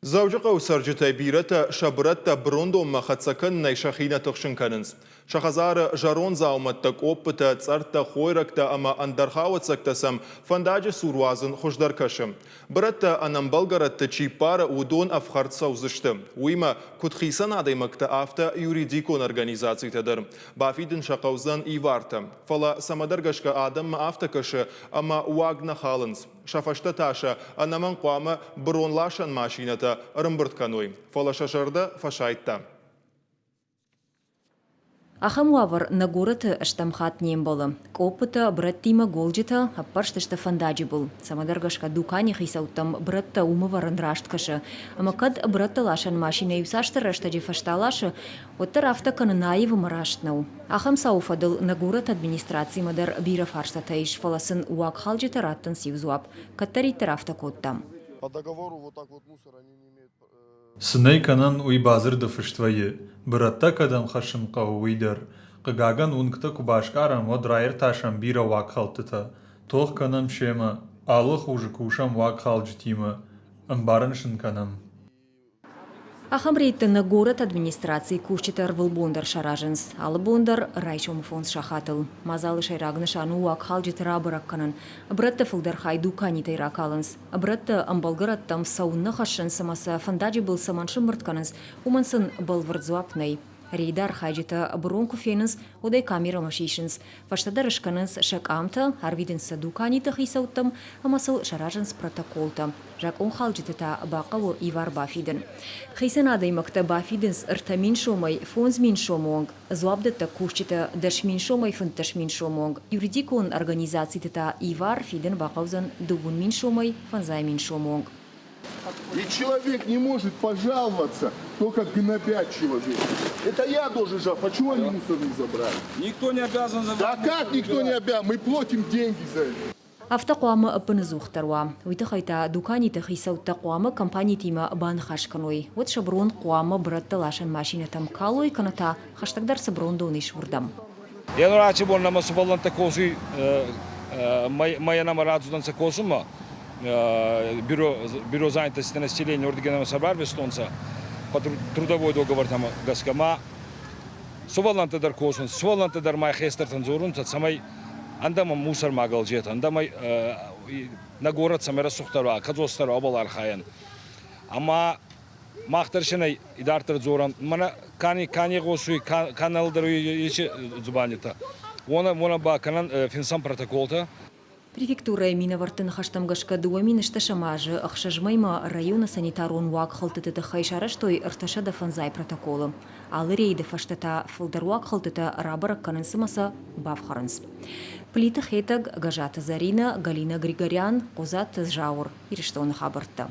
Дзӕуджыхъӕуы цӕрджытӕй бирӕтӕ сӕ бырӕттӕ бырондонмӕ хӕццӕ кӕнынӕй сӕхи нӕ тыхсын кӕнынц. Сӕ хӕдзары зӕронд дзаумӕттӕ, къоппытӕ, цъӕрттӕ, хойрӕгтӕ ӕмӕ ӕндӕр хауӕццӕгтӕ сӕм фӕндаджы цур уадзын хуыздӕр кӕсы. Бырӕттӕ ӕнӕмбӕлгӕ рӕтты чи ппары, уыдон ӕфхӕрд цӕудзысты. Уыимӕ, куыд хицӕн адӕймӕгтӕ, афтӕ юридикон организацитӕ дӕр. Бафидын сӕ хъӕудзӕн ивартӕ. Фӕлӕ цӕмӕдӕр гӕсгӕ адӕммӕ афтӕ кӕсы, ӕмӕ уаг нӕ халынц. Сӕ фӕстӕ та сӕ ӕнӕмӕнг хъуамӕ быронласӕн машинӕтӕ ӕрӕмбырд кӕной, фӕлӕ сӕ зӕрдӕ фӕсайдта. Ахӕм уавӕр нӕ горӕты стӕм хатт не мбӕлы. Къоппытӕ, брӕттимӕ голджытӕ ӕппӕрст сты фӕндаджы был. Цӕмӕдӕр гӕсгӕ дукани хицӕуттӕм брӕттӕ уым ӕвӕрын раст кӕсы. Ӕмӕ кӕд брӕттӕ ласӕн машинӕ иуцасдӕр рӕстӕджы фӕстӕ ласы, уӕддӕр афтӕ кӕнын аив ӕмӕ раст нӕу. Ахӕм цауы фӕдыл нӕ горӕты администрацимӕ дӕр бирӕ фарстатӕ ис, фӕлӕ сын уагхалджытӕ раттынц иу дзуапп: кӕддӕриддӕр афтӕ кодтам. Цы нӕй кӕнӕн, уый бадзырды фыст вӕййы. Бырӕттӕ кӕдӕм хӕссын хъӕуы, уый дӕр. Хъыгагӕн, уынгтӕ куы басгарӕм, уӕд раиртасӕм бирӕ уагхӕлдтытӕ. Тох кӕнӕм семӕ, алы хуызы кусӕм уагхалджытимӕ, ӕмбарын сын кӕнӕм. Ахӕм рейдтӕ нӕ горӕты администрацийы кусджытӕ ӕрвылбон дӕр саразынц. Алы бон дӕр райсомы фондз сахатыл. Мадзалы сӕйраг нысан у уагхалджыты рабӕрӕг кӕнын. Брӕтты фылдӕр хай дуканитӕй ракалынц. Брӕттӕ ӕмбӕлгӕрӕттӕм цӕуыннӕ хӕссынц ӕмӕ сӕ фӕндаджы был цӕмӕн сӕмбырд кӕнынц, уымӕн сын бӕлвырд дзуапп нӕй. Рейды архайджытӕ бырон куы фенынц, уӕд ӕй камерӕмӕ сисынц. Фӕстӕдӕр скӕнынц сӕ къамтӕ, арвитынц сӕ дуканиты хицӕуттӕм ӕмӕ сыл саразынц протоколтӕ. Закъонхалджыты та бахъӕуы ивар бафидын. Хицӕн адӕймӕгтӕ бафидынц 3000 сомӕй 5000 сомы онг, дзуапдӕттӕг кусджытӕ 10 000 сомӕй 15 000 сомы онг, юридикон организациты та ивар фидын бахъӕудзӕн 2000 сомӕй 5000 сомы онг. И человек не может пожаловаться, только гнобят человека. Это я должен жаловаться. Почему они мусор не забрали? Никто не обязан забрать. Да как никто не обязан? Мы платим деньги за это. Афтӕ хъуамӕ ӕппынӕдзухдӕр уа. Уый тыххӕй та дуканиты хицӕуттӕ хъуамӕ компанитимӕ баныхас кӕной. Уӕд сӕ брон хъуамӕ брӕттӕ ласӕн машинӕтӕм калой кӕнӕ та хӕстӕгдӕр цы брондон ис, уырдӕм. Январачы бон нӕмӕ сувӕллӕнттӕ косуй, мӕйӕ нӕмӕ радзудӕнцӕ косунмӕ. Бюро занятости населения ордигенӕмӕ сӕ барвистонцӕ по трудовой договортӕмӕ гӕсгӕ ма сувӕллӕнттӕ дӕр косунцӕ, сувӕллӕнттӕ дӕр ма хестӕртӕн дзорунцӕ, цӕмӕй ӕндӕмӕ мусор ма гӕлдзетӕ, ӕндӕмӕ нӕ горӕт цӕмӕй рӕсугъддӕр уа, кӕдзосдӕр уа, уобӕл архайӕн. Ӕма мах дӕр син идарддӕр дзорӕн, мӕнӕ ка не гъосуй, ка нӕ лӕдӕруй еци дзубандитӕ, уонӕн ба кӕнӕн финсӕн протоколтӕ. Префектурӕйы минӕвӕртты ныхӕстӕм гӕсгӕ 2010 азы ӕхсӕз мӕймӕ районы санитарон уагхӕлдтыты тыххӕй сарӕзтой 305 протоколы. Алы рейды фӕстӕ та фылдӕр уагхӕлдтытӕ рабӕрӕг кӕнынц ӕмӕ сӕ бафхӕрынц. Плиты Хетӕг, Гӕзаты Зӕринӕ, Галина Григорян, Хъодзаты Зауыр, Ирыстоны хабӕрттӕ.